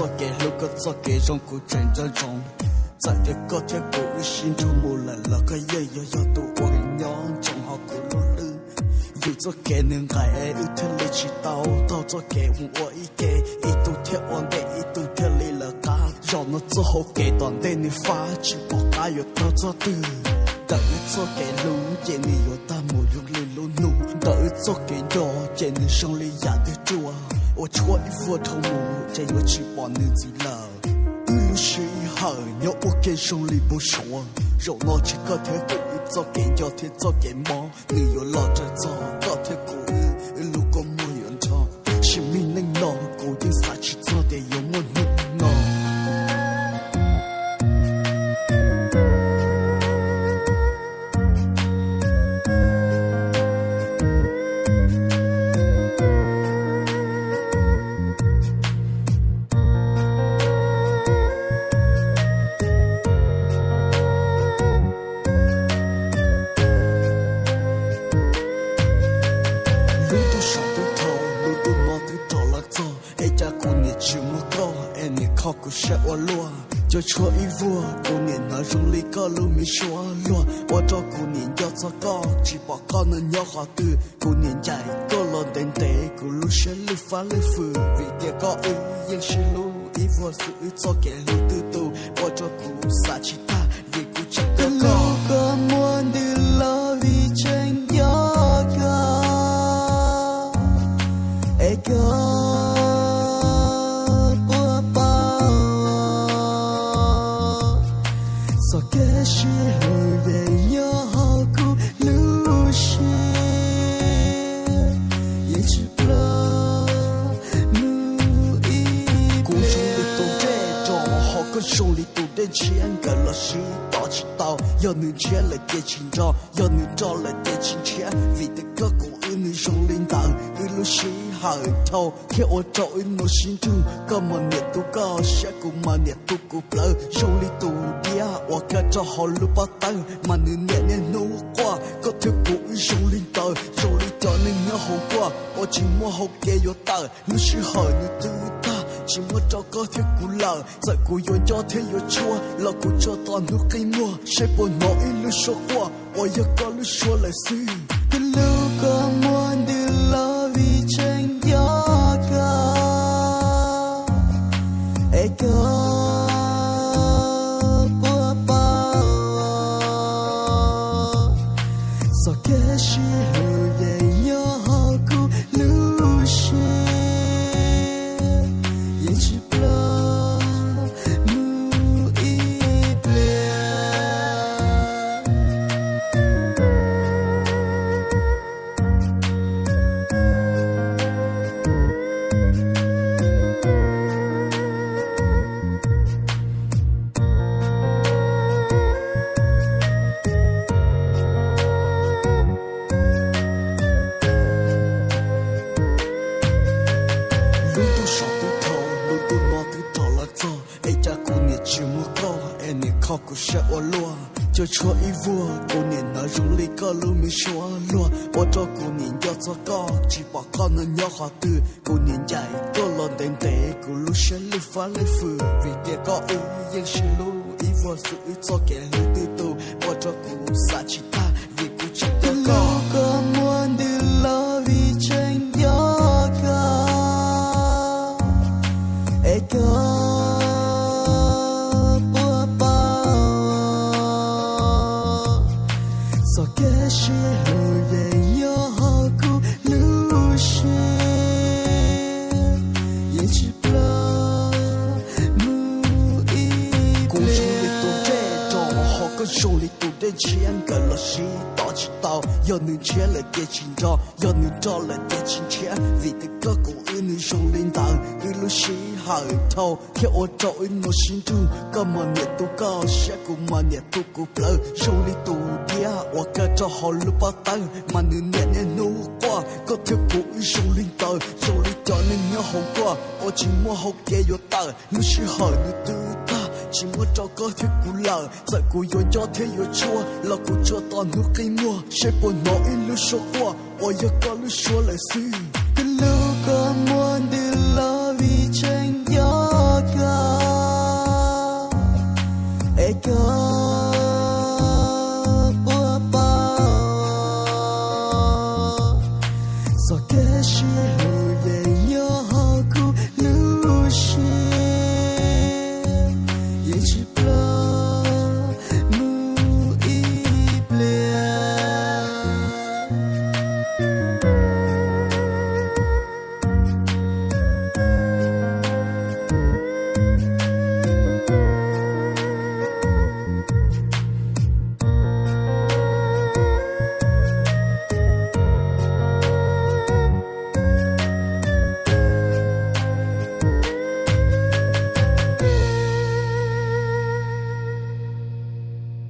Txoj kev hlub koj txoj kev zoo kuv tseem nco ntsoov. Txawm tias koj thiab kuv wb sib nrug mus lawm los koj yeej yuav yog tus uas nyob ntsoov hauv kuv lub hlwb. Vim txoj kev nws nqaim es wb thiaj li tsis tau taug txoj kev mus ua ib ke, ib tug thiaj ua ntej ib tug thiaj li lawv qab. Zaum no txoj hau kev tom ntej nws fab tsis pom qab yuav taug txoj twg. Ntawm wb txoj kev hlub ces nws yuav tag mus zoo li lub ntuj, ntawm wb txoj kev nco ces nws zoo li yam twg ruaj uas tshuab ib vuag dhau mus ces yuav tsis pom nws ntxiv lawm. Wb lub sij hawm nyob ua ke zoo li npau suav, zaum no tsis koj thiab kuv wb txoj kev nco thiab txoj kev mob nws yuav los raws txog koj thiab kuv wb lub kua muag yuav nrho. Tab sis me neej no kuv yeej xav tsis txog tias yuav muaj hnub no. Lub ntuj saum ntuj dhau, lub ntuj no twb rov los txog, es cas kuv niam tsis muaj koj es niam kho kuv siab ua luaj. Cov tshuab ib vuag kuv niam hnov zoo li koj lub me suab luag, ua rau kuv niam nco txog koj tsis pom koj no nyob qhov twg. Kuv niam ncaim koj los ntev ntev kuv lub siab lwj fab lwj fwm, vim tias koj wb yeej sib hlub ib vuag xwb, wb txoj kev hlub twb tu, ua rau kuv xav tsis tag vim kuv tseem nco koj. Koj muaj ntws los vim tseem nco koj, es koj puas paub txoj kev sib hlub yeej nyob hauv kuv lub siab, yeej tsis ploj mus ib pliag. Kuv zoo li tus dej nrog, ho koj zoo li tus dej ntshiab, nkawd los sib tos tsis tau, yog nws ntshiab lawm ces tsis nrog, yog nws nrog lawm ces tsis ntshiab, vim tias koj kuv wb nws zoo li ntawd, wb lub sij hawm dhau thiab ua rau wb mus sib nrug, koj mas niam tu koj siab, kuv mas niam tu kuv plawv, zoo li tus diab uas kawg rau hauv lub pob tawb, mas nws niam niaj hnub quaj, koj thiab kuv wb zoo li ntawd, zoo li cov neeg nyob hauv nkuaj uas tsis muaj hau kev yuav tawm, lub sij hawm nws twb tag, tsis muaj rau koj thiab kuv lawm, txawm kuv yuav nco thiab yuav tshuab los kuv tsuas tos hnub qi muag, seb puas hnov ib lub suab quaj uas yog koj lub suab lawm xwb. Tus hlub koj muaj ntws los vim tseem nco koj, es koj puas paub txoj kev sib hlub yeej nyob hauv kuv lub siab, yeej tsis ploj mus ib pliag. Lub ntuj saum ntuj dhau, lub ntuj no twb rov los txog, es cas kuv niam tsis muaj koj es niam kho kuv siab ua luaj. Cov tshuab ib vuag kuv niam hnov zoo li koj lub me suab luag, ua rau kuv niam nco txog koj tsis pom koj no nyob qhov twg. Kuv niam ncaim koj los ntev ntev, kuv lub siab lwj fab lwj fwm, vim tias koj wb yeej sib hlub ib vuag xwb, wb txoj kev hlub twb tu, ua rau kuv xav tsis tag vim kuv tseem nco koj. Koj muaj ntws los vim tseem nco koj, es koj puas paub txoj kev sib hlub yeej nyob hauv kuv lub siab, yeej tsis ploj mus ib pliag. Kuv zoo li tus dej nrog, ho koj zoo li tus dej ntshiab, nkawd los sib tos tsis tau, yog nws ntshiab lawm ces tsis nrog, yog nws nrog lawm ces tsis ntshiab, vim tias koj kuv wb nws zoo li ntawd, wb lub sij hawm dhau thiab ua rau wb mus sib nrug, koj mas niam tu koj siab, kuv mas niam tu kuv plawv, zoo li tus diab uas kawg rau hauv lub pob tawb, mas nws niam niaj hnub quaj, koj thiab kuv wb zoo li ntawd, zoo li cov neeg nyob hauv nkuaj uas tsis muaj hau kev yuav tawm, lub sij hawm nws twb tag, tsis muaj rau koj thiab kuv lawm, txawm kuv yuav nco thiab yuav tshuab los kuv tsuas tos hnub qi muag, seb puas hnov ib lub suab quaj uas yog koj lub suab lawm xwb.